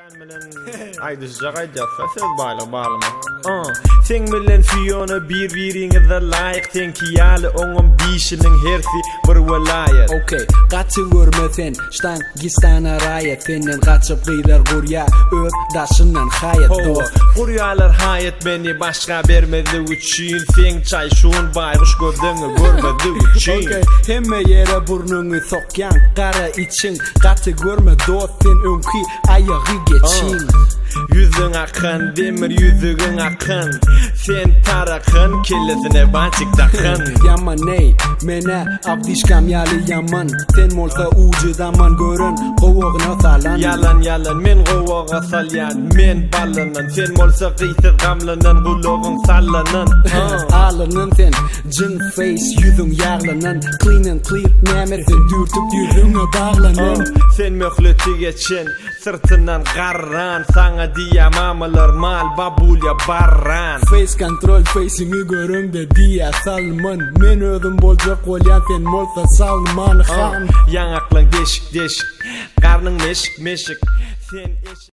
Kän bilen aýdyşjak aýdýarsa söz baýlygy barlyma. Seň bilen Fiona bir biriňize laýyk seňki ýaly oňam dişiniň hersi bir welaýat. Ok gaty görme sen ştangistana raýat senden gaçyp gyzlar gurýa öz daşyndan haýat Hawa dost. gurýalar haýat meni başga bermezlik üçin seň çaýşun baýguş gözleňi görmezlik üçin. Ok hemme ýere burnuňy sokýaň gara içiň gaty görme dost sen öňki Aýagy geçiň. Ýüzüň akan, demir ýüzügiň akan. Sen tarakan, kellesine bantik dakan. Ýaman eý, men-ä abdişkam ýaly ýaman. Sen bolsa ujy zaman gören, gowagyna salan. Ýalan ýalan, men gowaga salýan, men ballanan. Sen bolsa gysyz gamlanan, gulagyň sallanan. Alynan sen, jyn face, ýüzüň ýaglanan. Clean and clear, näme sen dürtüp ýüzüňe baglanan. Sen möhleti geçen, syrtyndan garran, Saňa diýýä mamalar mal, babulýa barran. Face kontrol feýsiňi göreňde diýýä Salman Men özüm boljak bolýan sen bolsa Salman Han. Ýaňaklaň deşik deşik, garnyň meşik meşik, Sen eşik.